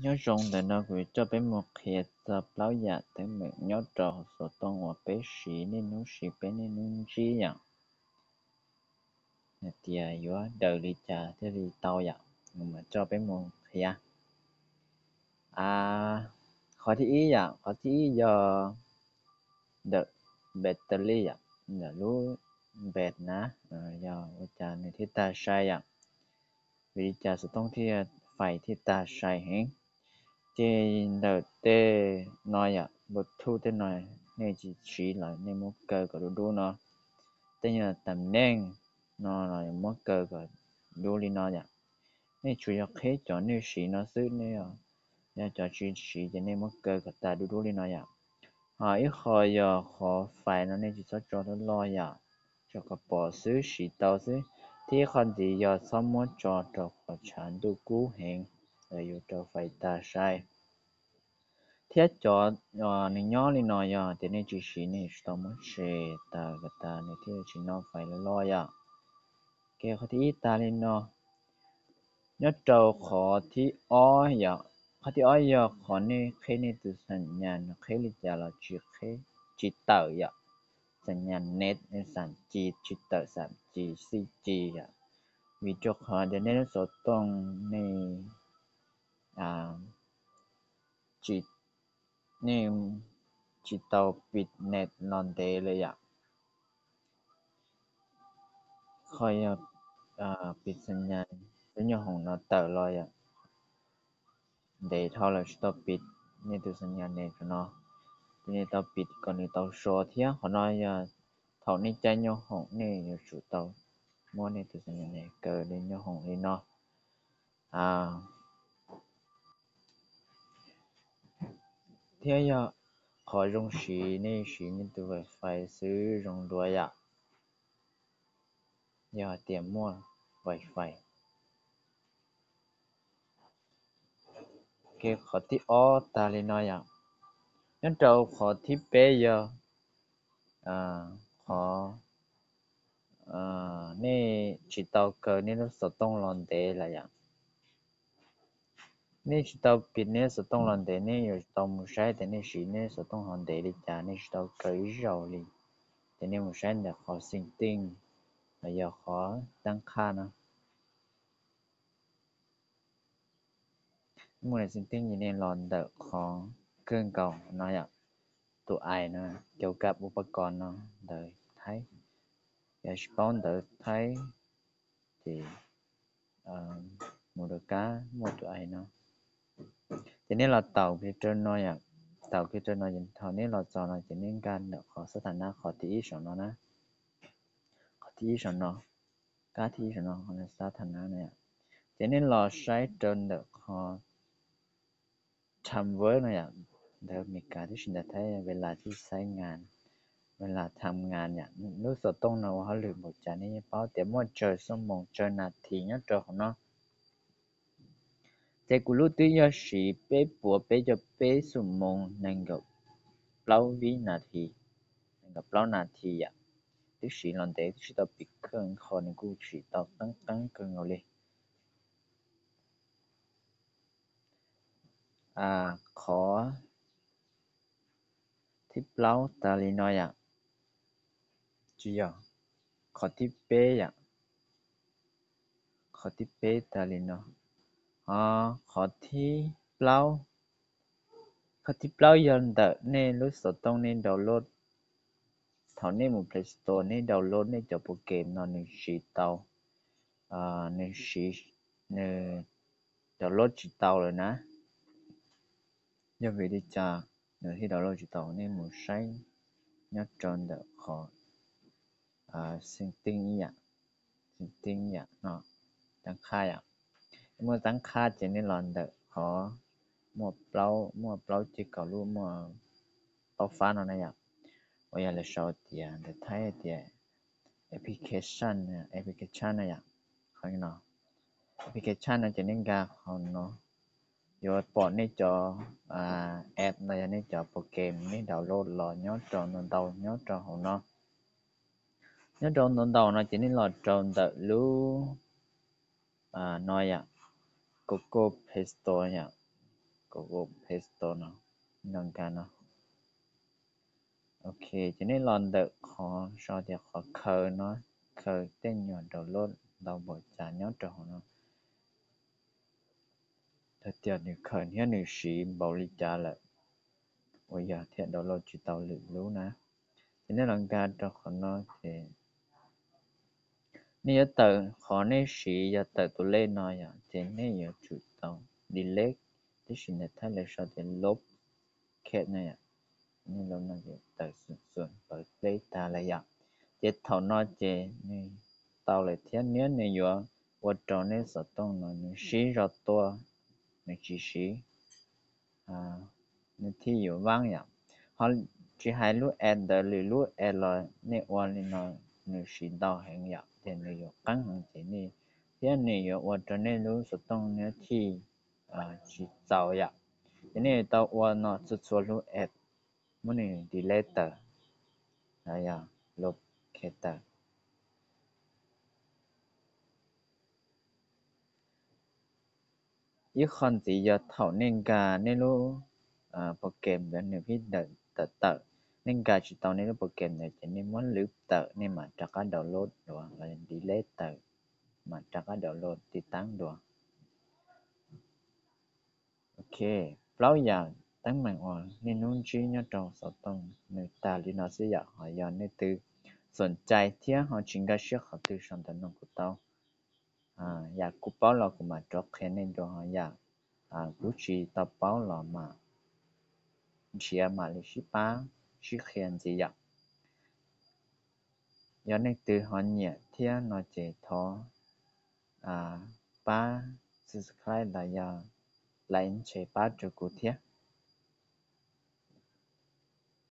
Nyob zoo, ntawm no kuv coj peb mus qhia txog plaub yam teeb meem nyob rau hauv xov tooj uas peb siv niaj hnub siv peb niaj hnub ntsib yom. Hais tias yuav daws li cas thiaj li tau yom, kuv mam coj peb mus qhia. Qhov thib ib yom, qhov thib ib yog ntawm battery yom, ntawm lub npet na, yog ua cas nws thiaj tag sai yom, vim li cas xov tooj thiaj fais thiaj tag sai heev. Ces ntawm tej no yom, Bluetooth tej no nej tsis siv los nej muab kaw kom dub dub no. Tej yog tam neej no los muab kaw kom dub li no yom. Nej tsuas yog qhib cov nej siv no xwb, nej yog cov tsis siv ces nej muab kaw kom tas dub dub li no yom. Ho ib qho yog qhov fais no nej tsis txhob tso loj loj yom, tso kom pom xwb siv tau xwb. Thiab ib qho ntxiv yog txhob muab tso rau qhov tshav ntuj kub heev, los yuav rau fais tag sai. Thiab cov nws nyob li no yog tias nej tsis siv nej tsis tau muab tshem tas kom tas nws thiaj tsis noj fais loj loj yom. Ces qhov thib ib tag li no. Nyob rau qhov thib ob yom, qhov thib ob yog qhov nej qhib nej tus xam nyas, qhib li cas los tsis, tsis tawm yom. Xam nyas net xam ci tsis tawm, xam ci xij ci yom. Vim rau qhov tias nej lub xov tooj nej tsis, nej tsis tau pim net los ntev li yom. Qhov yog pim xam nyas, lub nyoob hoom no tawm los yom, ntev dhau lawm tsis tau pim nej tus xam nyas net no, ces nej tau pim kom nws tau so thiab. Qhov no yog thaum nej caij nyoob hoom nej yuav tsum tau muab nej tus xam nyas net kaw li nyoob hoom li no. Thiab yog qhov zoo siv nej siv nej tus wifi xwb zoo dua yom, yog hais tias muaj wifi. Ces qhov thib ob tag li no yom. Nyob rau qhov thib peb yog qhov nej tsis tau kaw nej lub xov tooj los ntev lawm yom. Nej tsis tau pim nej lub xov tooj los ntev, nej yuav tau mus saib tias nej siv nej lub xov tooj ho ntev li cas, nej tsis tau kaw ib zaug li. Ces nej mus saib ntawm qhov setting los yog qhov tab qhaj no. Mus ntawm setting ces nej los ntawm qhov kawg nkaus no yom, tus ais no, cov kab uv pab kos no, ntawv Thaib. Yog tsis paub ntawv Thaib ces mus rau kab muaj tus ais no. Ces nej los taus kiag rau no yom, taus kiag rau no ces thaum nej los txog no ces nej nkag ntawm qhov xab tha nab qhov thib ib saum no na. Qhov thib ib saum no, kab thib ib saum no, xab tha nab no yom. Ces nej los saib rau ntawm qhov time work no yom, ntawv Meskas tib si ntawv Thaib ves las tib saib ngas, ves las tham ngas yom. Lub xov tooj no ua hauj lwm npaum cas nej yeej paub tias muaj tsawg xuab moos tsawg nas this nyob rau hauv no. Ces kuv lub twb yog siv peb puas peb caug peb xuab moos nees nkaum plaub vib nas this, nees nkaum plaub nas this yom. Twb siv los ntev twb tsis tau pim kawg qhov nws kuj siv tau qeeb qeeb kawg nkaus li. Qhov thib plaub tas li no yom, tsis yog, qhov thib peb yom, qhov thib peb tas li no. Qhov thib plaub, qhov thib plaub yog ntawm nej lub xov tooj nej download. Thaum nej mus Play Store nej download nej cov program no nws siv tau, nws siv, nws download tsis tau lawm na. Yog vim li cas nws thiaj download tsis tau? Nej mus saib nyob rau ntawm qhov setting yom, setting yom no, tab qhaj yom. Muaj tab qhaj ces nej los ntawm qhov muaj plaub, muaj plaub ceg kaum lub muaj plaub fab no na yom. Uas yog lawv sau tias ntawv Thaib tias application, application na yom. Qhov no, application no ces nej nkag qhov no, yuav pom nej cov app los yog nej cov program nej download los nyob rau ntau ntau nyob rau hauv no. Nyob rau ntau ntau no ces nej los rau ntawm lub no yom, Google Play Store yom. Google Play Store no, no nkag no. Ok, ces nej los ntawm qhov sau tias qhov khaws no, khaws tej nyuag download ntau npaum cas nyob rau hauv no, tias nws khaws thiab nws siv npaum li cas lawm, uas yog thiaj download tsis tau lwm lub na. Ces nej los nkag rau qhov no ces nej yuav tawm qhov nej siv, yog tawm tus lej no yom, ces nej yuav tsum tau delete, tab sis ntawm thaj lawv sau tias lub kat no yom, nej lub no ces tawm xum xum pawv pleb tag lawm yom. Ces thaum no ces nws tau lawm thiab, nws yuav ua rau nej xov tooj no nws sib zog tuaj, nws tsis siv, nws thiaj yuav vaab yom. Ho tsis hais lub app ntawd, lwm lub app los nej ua li no nws siv ntau heev yom, ces nws yuav qeeb heev ces nej, thiab nws yuav ua rau nej lub xov tooj nws thiaj tsis txaus yom. Ces nej tau ua no txhua txhua lub app, muab nws delete tawm, yog lub kat tawm. Ib qho ntxiv yog thaum nej nkag nej lub program ntawd nws pib tawm tawm, nej nkag tsis tau nej lub program ntawd ces nej muab lwb tawm nej mam rov qab download dua los delete tawm, mam rov qab download tiv taab dua. Ok, plaub yam teeb meem uas nej hnub ntsib nyob rau xov tooj nws tag li no xwb yom. Ho yog nej twg xoom cai thiab ho tsis nkag siab qhov twg sau ntawv nug kuv tau. Yam kuv paub los kuv mam rov qhia nej dua, ho yam kuv tsis tau paub los mam nrhiav mam li sib pab sib qhia ntxiv yom. Yog nej twg ho nyiam thiab no ces thov pab subscribe los yog like ntshe pab rau kuv thiab.